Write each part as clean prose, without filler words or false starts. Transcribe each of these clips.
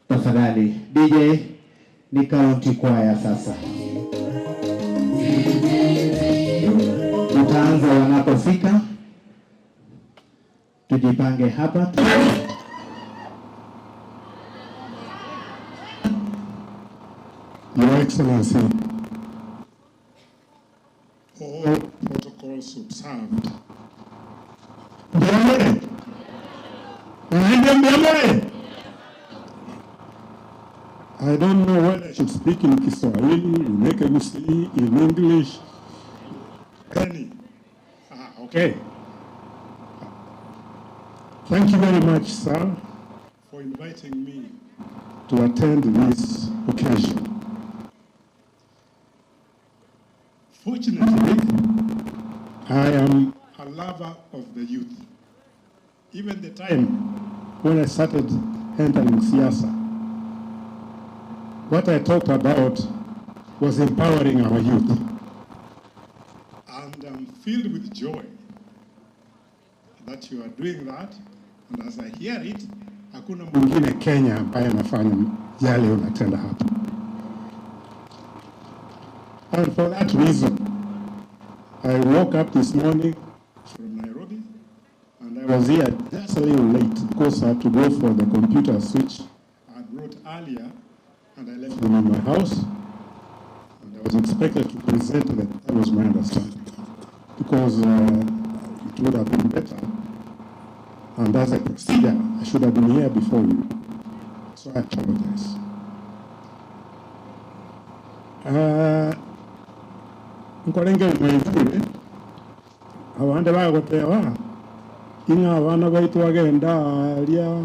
Tafadhali DJ ni county choir sasa. Utaanza wanapofika, tujipange hapa. Your Excellency, all protocols observed. Mbiamore. Mbiamore. I don't know whether I should speak in Kiswahili, in Ekegusii, in English, any. Okay. Thank you very much, sir, for inviting me to attend this occasion. Fortunately, I am a lover of the youth. Even the time when I started entering siasa, what I talked about was empowering our youth. And I'm filled with joy that you are doing that. And as I hear it, hakuna mwingine Kenya ambaye anafanya yale unatenda hapa. And for that reason, I woke up this morning from Nairobi, and I was here just a little late because I had to go for the computer switch I brought earlier, and I left them in my house. And I was expected to present them. That was my understanding. Because it would have been better. And as a procedure, I should have been here before you. So I apologize. Nkorenge mwaivule abande bagoteba ing'a abana baitu bagenda aria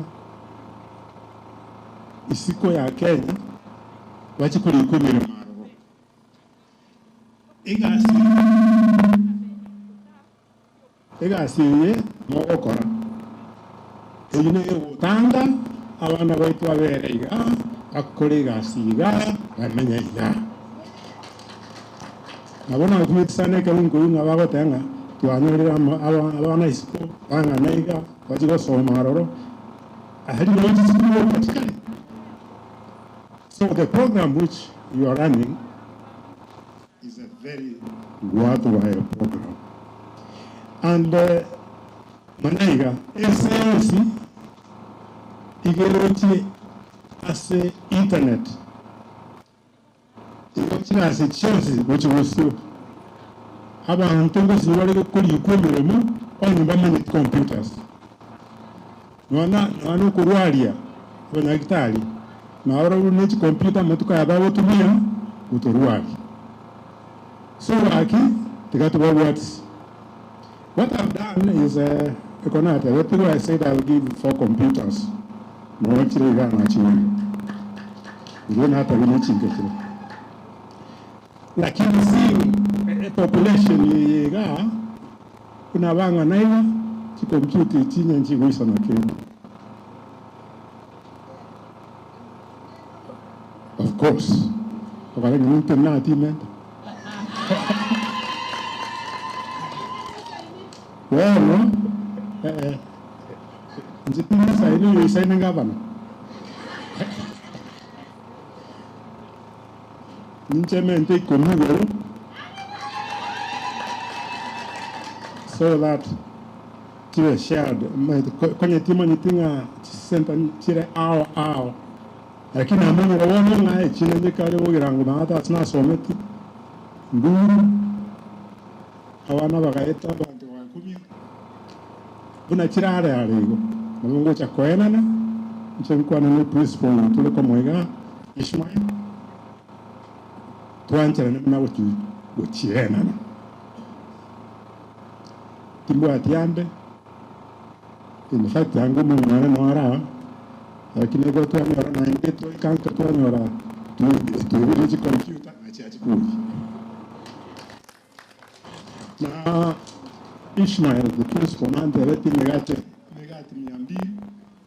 isiko ya Kenya bachikorika emiremo aroro egasi egasi eye mogokora eywo nigo egotanga abana baitu babere iga bakore egasi iga bamenye iga. Nabo nakumeti sana ekero nkoigwa ng'a bagoteba ng'a twanyorire abana isiko bang'ana iga bachie gosoma aroro aria nabo chisukuru gopatikane. So the program which you are running is a very worthwhile program. And manya iga, ense yonsi iga erochie ase internet, igo chigasi chionsi gochia gosiba. Abanto ngosiba bare korikwa emeremo onye bamanyeti computers. Nonya nonya okorwaria abanyagitari nabarabwo ne chicomputer amatuko aya bagotumia gotorwaria. So gaki tiga tobabwatisi. What I've done is uh, eko natebetigwe I said I'll give four computers nonya chire iga nachinyore. Igo natabire ne chinka chire. Lakini seeing population eye igaa buna abang'ana iga chicomputer echi onye nchigoisana kende. Of course, okare ng'a ninche natimete. Bono, eh, inche tingosaini oyo oisaine gavana. Ninche emente ikomi igoro so that chibe shared. Konya timanyeti ng'a chisenta chire ao ao. Lakini namanyire bono ng'a ekina ngekare bogirango maate ase nasometi nduru abana bagaeta abanto bagakumia buna chire are are igo. Nabo ngocha koenana inche nkwane na eprinciple oyo tore komoa igaa Ishmael twancherane buna gochi gochienana. Timbwati ande. In fact anga omong'ina one noo are aa, lakini ekero twanyora naende twaika nka twanyora twaigure chicomputer nachi achikoria. Na Ishmael the principal nantebetie nigo ache.